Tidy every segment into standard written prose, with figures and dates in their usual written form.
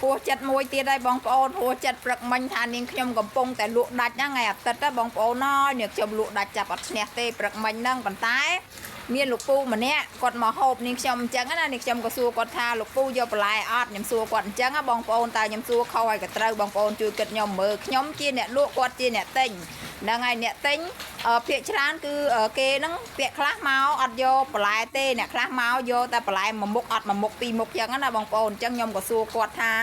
ហួសចិត្តមួយទៀតហើយបងប្អូនហួសចិត្តព្រឹកមិញថានាងខ្ញុំកំពុងតែលក់ដាច់ហ្នឹងថ្ងៃអាទិត្យណាបងប្អូនអើយនាងខ្ញុំលក់ដាច់ចាប់អត់ឈ្នះទេព្រឹកមិញហ្នឹងប៉ុន្តែមានលោកពូម្នាក់គាត់មកហូបនាងខ្ញុំអញ្ចឹងណានាងខ្ញុំក៏សួរគាត់ថាលោកពូយកបន្លែអត់ខ្ញុំសួរគាត់អញ្ចឹងណាបងប្អូនតើខ្ញុំសួរខុសហើយក៏ត្រូវបងប្អូនជួយគិតខ្ញុំមើលខ្ញុំជាអ្នកលក់គាត់ជាអ្នកទិញហ្នឹងហើយអ្នកទិញភាគច្រើនគឺគេហ្នឹងពាក្យខ្លះមកអត់យកបន្លែទេអ្នកខ្លះមកយកតែបន្លែមួយមុខអត់មួយមុខពីរមុខអញ្ចឹងណាបងប្អូនអញ្ចឹងខ្ញុំក៏សួរគាត់ថា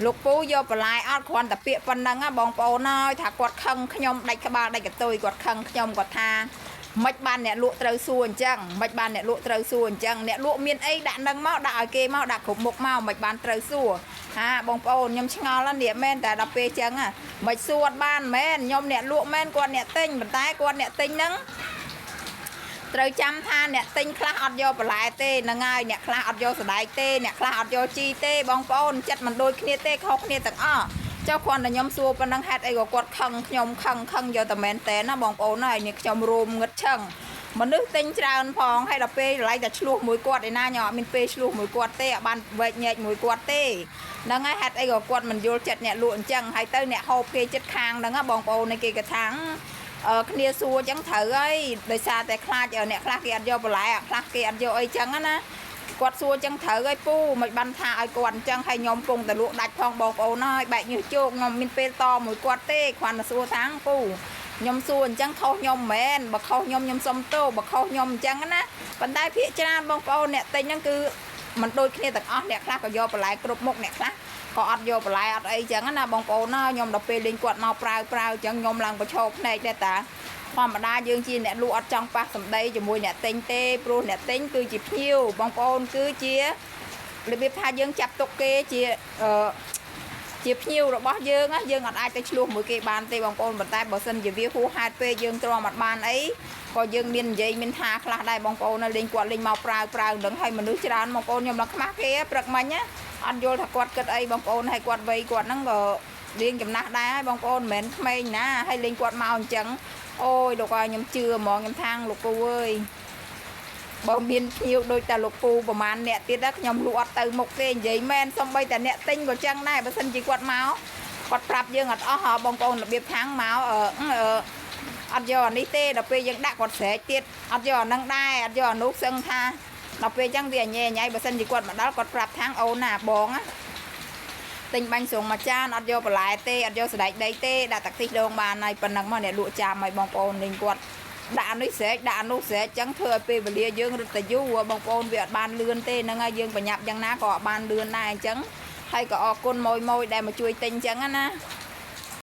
លោកពូយកបន្លែអត់គ្រាន់តែពាក្យប៉ុណ្ណឹងណាបងប្អូនអើយថាគាត់ខឹងខ្ញុំដាច់ក្បាលដាច់កន្ទុយគាត់ខឹងខ្ញុំគាត់ថាមិនបានអ្នកលក់ត្រូវសួរអញ្ចឹងមិនបានអ្នកលក់ត្រូវសួរអញ្ចឹងអ្នកលក់មានអីដាក់នឹងមកដាក់ឲ្យគេមកដាក់គ្រប់មុខមកមិនបានត្រូវសួរហាបងប្អូនខ្ញុំឆ្ងល់ណាស់នេះមែនតែដល់ពេលអញ្ចឹងហ่ะមិនសួរអត់បានមែនខ្ញុំអ្នកលក់មែនគាត់អ្នកទិញប៉ុន្តែគាត់អ្នកទិញហ្នឹង ត្រូវចាំថាអ្នកទិញខ្លះអត់យកបន្លែទេហ្នឹងហើយអ្នកខ្លះអត់យកសណ្ដែកទេអ្នកខ្លះអត់យកជីទេបងប្អូនចិត្តមិនដូចគ្នាទេខុសគ្នាទាំងអស់ចុះគ្រាន់តែខ្ញុំសួរប៉ុណ្ណឹងហេតុអីក៏គាត់ខឹងខ្ញុំខឹងខឹងយកតែមែនតែនណាបងប្អូនហើយនេះខ្ញុំរួមងឹតឆឹងមនុស្សទិញច្រើនផងហើយដល់ពេលឡែកតែឆ្លោះមួយគាត់ឯណាខ្ញុំអត់មានពេលឆ្លោះមួយគាត់ទេអត់បានវែកញែកមួយគាត់ទេហ្នឹងហើយហេតុអីក៏គាត់មិនយល់ចិត្តអ្នកលក់អញ្ចឹងហើយទៅអ្នកហូបគេចិត្តខាងហ្នឹងណាបងប្អូននេះគេក៏ថា គ្នាសួរអញ្ចឹងត្រូវហើយដោយសារតែខ្លាចអ្នកខ្លះគេអត់យកបន្លែអាខ្លះគេអត់យកអីចឹងណាគាត់សួរអញ្ចឹងត្រូវហើយពូមិនបានថាឲ្យគាត់អញ្ចឹងហើយខ្ញុំពងតែលក់ដាច់ផងបងប្អូនហើយបែកញើសជោគខ្ញុំមានពេលតមួយគាត់ទេគ្រាន់តែសួរថាពូខ្ញុំសួរអញ្ចឹងខុសខ្ញុំមែនបើខុសខ្ញុំខ្ញុំសុំទោសបើខុសខ្ញុំអញ្ចឹងណាប៉ុន្តែភាគច្រើនបងប្អូនអ្នកទិញហ្នឹងគឺមិនដូចគ្នាទាំងអស់អ្នកខ្លះក៏យកបន្លែគ្រប់មុខអ្នកខ្លះក៏អត់យកបន្លែអត់អីចឹងណាបងប្អូនណាខ្ញុំដល់ពេលលេងគាត់មកប្រាវប្រាវអញ្ចឹងខ្ញុំឡើងប្រឈរភ្នែកដែរតាធម្មតាយើងជាអ្នកលក់អត់ចង់ប៉ះសម្ដីជាមួយអ្នកទិញទេព្រោះអ្នកទិញគឺជាភ្ញៀវបងប្អូនគឺជារបៀបថាយើងចាប់ទុកគេជាអឺ ជាភ្ញៀវរបស់យើងណាយើងអត់អាចទៅឆ្លោះមួយគេបានទេបងប្អូនប៉ុន្តែបើសិនជាវាហួសហេតុពេកយើងទ្រាំអត់បានអីក៏យើងមាននិយាយមានថាខ្លះដែរបងប្អូនណាលេងគាត់លេងមកប្រាវប្រាវនឹងឲ្យមនុស្សច្រើនបងប្អូនខ្ញុំឡើងខ្មាស់គេព្រឹកមិញណាអត់យល់ថាគាត់គិតអីបងប្អូនហើយគាត់វ័យគាត់ហ្នឹងក៏រៀងចំណាស់ដែរហើយបងប្អូនមិនមែនក្មេងណាហើយលេងគាត់មកអញ្ចឹងអូយលោកឲ្យខ្ញុំជឿហ្មងខ្ញុំថាងលោកពូអើយ បើមានភ្ញៀវដូចតែលោកពូប្រហែលអ្នកទៀតដែរខ្ញុំលក់អត់ទៅមុខទេនិយាយមែនសំបីតែអ្នកទិញក៏ចឹងដែរបើសិនជាគាត់មកគាត់ប្រាប់យើងអត់អស់ហ៎បងប្អូនរបៀបខាងមកអឺអឺអត់យកអានេះទេដល់ពេលយើងដាក់គាត់ស្រែកទៀតអត់យកអានឹងដែរអត់យកអានោះសឹងថាដល់ពេលចឹងវាញ៉ែញ៉ៃបើសិនជាគាត់មកដល់គាត់ប្រាប់ខាងអូនណាបងណាទិញបាញ់ស្រងមួយចានអត់យកបន្លែទេអត់យកសណ្ដែកដីទេដាក់តាក់ទីដងបានហើយប៉ុណ្ណឹងមកអ្នកលក់ចាំឲ្យបងប្អូនលេងគាត់ ដាក់អានេះស្រែកដាក់អានោះស្រែកចឹងធ្វើឲ្យពេលវេលាយើងរត់តែយូរបងប្អូនវាអត់បានលឿនទេហ្នឹងហើយយើងប្រញាប់យ៉ាងណាក៏អត់បានលឿនដែរអញ្ចឹងហើយក៏អរគុណម៉ួយម៉ួយដែលមកជួយទិញចឹងណា